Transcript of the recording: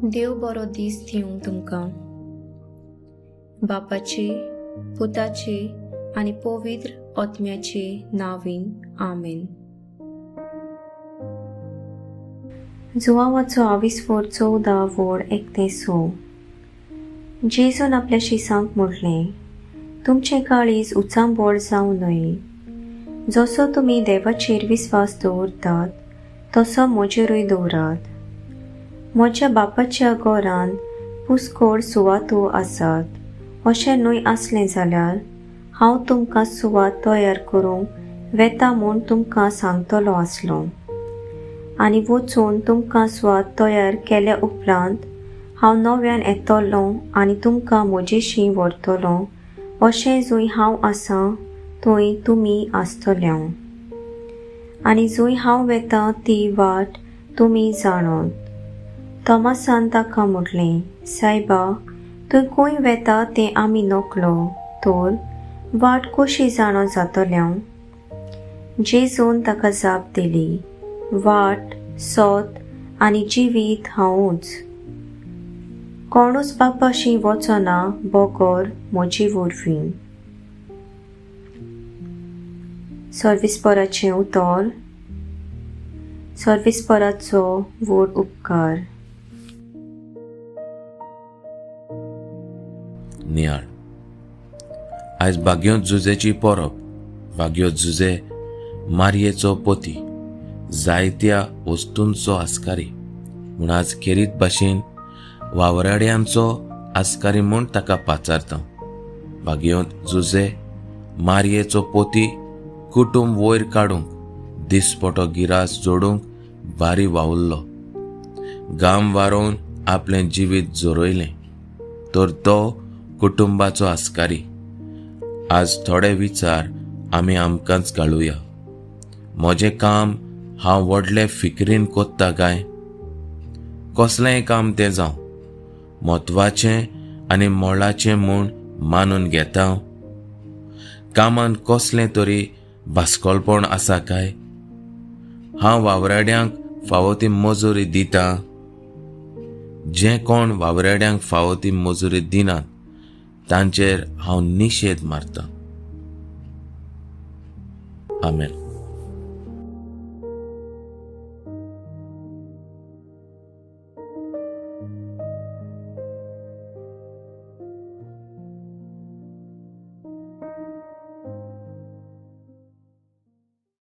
देव बरो दीस दिवंक तुमकां. बापाचे, पुताचे आनी पवित्र आत्म्याचे नांवान, आमेन. जुवांवाचो आविस्फोर 14 वोड 1 ते 6. जेजून आपल्या शिसांक म्हटलें, तुमचें काळीज उचांबळ जावं न्हय. जसो तुमी देवाचेर विस्वास दवरतात तसो म्हजेरूय दवरात. म्हज्या बापाच्या घरांत पुस्कोळ सुवातो आसात. अशें न्हय आसलें जाल्यार हांव तुमकां सुवात तयार करूंक वेता म्हूण तुमकां सांगतलो आसलो. आनी वचून तुमकां सुवात तयार केल्या उपरांत हांव नव्यान येतलो आनी तुमकां म्हजेशी व्हरतलो. अशें जंय हांव आसा थंय तुमी आसतले. आनी जंय हांव वेता ती वाट तुमी जाणत. तोमासान ताका म्हटलें, सायबा, तूं खंय वेता तें आमी नकलो, तर वाट कशी जाणो जातल्या? जेजून ताका जाप दिली, वाट, सत आनी जिवीत हांवूच. कोणूच बापाशी वचना बगर म्हजी वरवीं. सर्विसपराचें उतर. सर्विसपराचो व्हड उपकार. नियाळ. आयज भाग्योत जुजेची परब. भाग्योत जुजे मारयेचो पोती, जायत्या वस्तूंचो आस्कारी म्हूण आज खेरीत भाशेन वावराड्यांचो आस्कारी म्हूण ताका पाचारता. भाग्योत जुजे मारयेचो पोती कुटुंब वयर काडूंक, दिसपटो गिरास जोडूंक भारी वावुरलो. गाम वारोवन आपलें जिवीत जोरयलें तर तो कुटुंबाचो आस्कारी. आज थोडे विचार आमी आमकांच घालुया. म्हजें काम हांव व्हडले फिकरीन कोत्ता काय? कसलेंय काम तें जावं, म्हत्वाचें आनी मोलाचें म्हूण मानून घेता. कामान कसलें तरी भास्कोलपण आसा काय? हांव वावराड्यांक फावो ती मजुरी दिता? जे कोण वावराड्यांक फावो ती मजुरी दिनात तांचेर हांव निशेध मारता. आमेन.